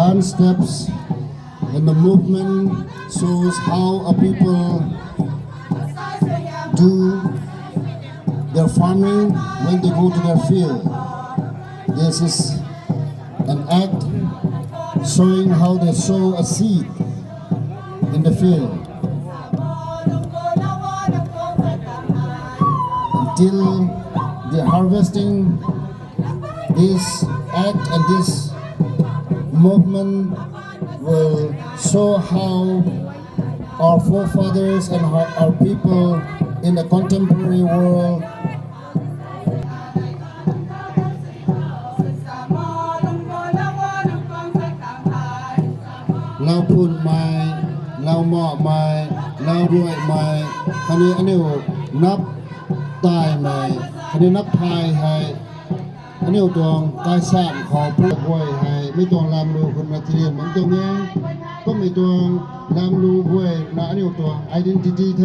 Dance steps and the movement shows how a people do their farming when they go to their field. This is an act showing how they sow a seed in the field until the harvesting. This act and this movement will show how our forefathers and how our people in the contemporary world ລາວປູກໄມ້ ລາວເໝາະໄມ້ ລາວດ້ວຍໄມ້ ຄະເນອານິວນັບຕາຍໄມ້ ຄະເນນັບພາຍໄຮ ອານິວຕວງກາຍສ້າງຂໍຜູ້ອວຍໃຫ້ມີຕວງລາມລູຂຶ້ນມາທີ່ເລີນມັນຕົວແມ່ ກໍມີຕວງລາມລູອວຍນະອານິວຕວງ identity ໄທ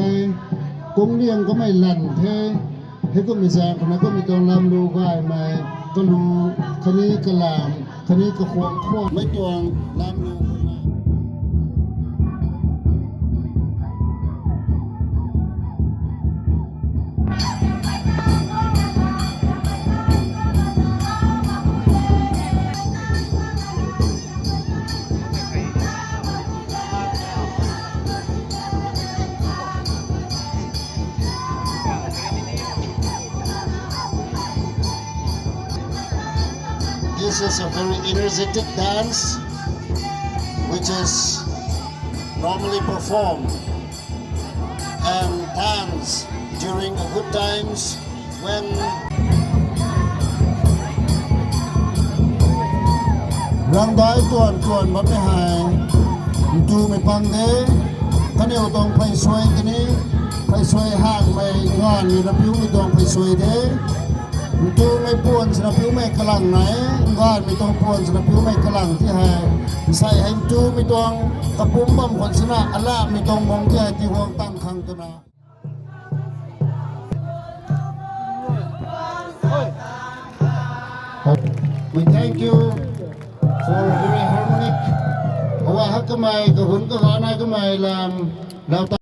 ກົງລຽງກໍໄມ່ລັນເທ ເຮັດກໍມີສາງຄະນະກໍມີຕວງລາມລູກາຍໄມ້ ກະລູ ຄະນີກະລາມ ຄະນີກະຂວາງຂວາງ ໄມ້ຕວງລາມລູ This is a very energetic dance which is normally performed and dance during the good times when ລັງດອຍຕວນຕວນບັດໄປຫາຍ ມັນຕູໄມ່ປັງເດ້ ຄະເນວຕອງໄຟຊ່ວຍຕະນີ້ ໄຟຊ່ວຍຫາກໄມ້ງອນຢູ່ນະຜິວ ມີຕອງໄຟຊ່ວຍເດ້ ມັນຕູໄມ້ປ່ວນສະນະຜິວໄມ້ກະລັງໄນ ງອນມີຕອງປ່ວນສະນະຜິວໄມ້ກະລັງທີ່ຫາຍ ໃສ່ໃຫ້ມັນຕູມີຕອງກະປຸ້ມບຳຄົນຊະນະ ອະລາມີຕອງມົງແຈທີ່ຫ່ວງຕັງຄັງຕະນາ. We thank you for a very harmonic ເພາະວ່າຮັກກະໄມກະຫຸນກະຫວານາກະໄມລາມ ລາວຕາ